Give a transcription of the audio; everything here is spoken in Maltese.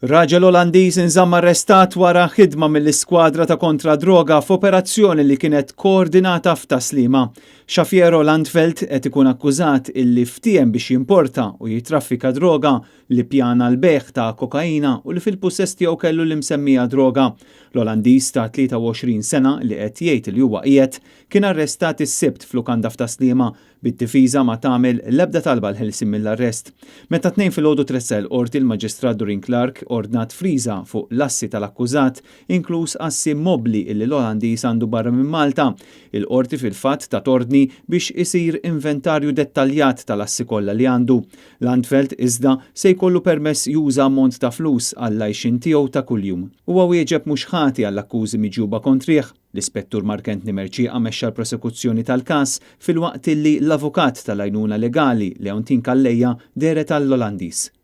Raġel Olandiż inżamm arrestat wara ħidma mill-iskwadra ta' kontra droga f'operazzjoni li kienet koordinata f'Tas-Sliema. Xafiero Landfeld qed ikun akkużat illi ftiehem biex jimporta u jitraffika droga, li ppjana l-bejgħ ta' kokaina u li fil-pussess tiegħu kellu l-imsemmija droga. L-Olandiż ta' 23 sena li qed jgħid li huwa qiegħed kien arrestat is-Sibt f'lukanda f'Tas-Sliema bid-difiża ma tagħmel l-ebda talba għall-ħelsien mill-arrest. Meta t-Tnejn filgħodu tressaq il-Qorti l-Maġistrat Doreen Clarke ordnat friża fuq l-assi tal-akkużat, inkluż assi immobbli illi l-Olandiż għandu barra minn Malta. Il-Qorti fil-fatt tat ordni biex isir inventarju dettaljat tal-assi kollha li għandu. Landfeld, iżda, se jkollu permess juża ammont ta' flus għall-għajxien tiegħu ta' kuljum. Huwa wieġeb mhux ħati għall-akkużi miġjuba kontrih. L-Ispettur Mark Anthony Mercieca mexxa l-prosekuzzjoni tal-każ filwaqt illi l-avukat tal-għajnuna legali, Leontine Calleja, dehret għall-Olandiż.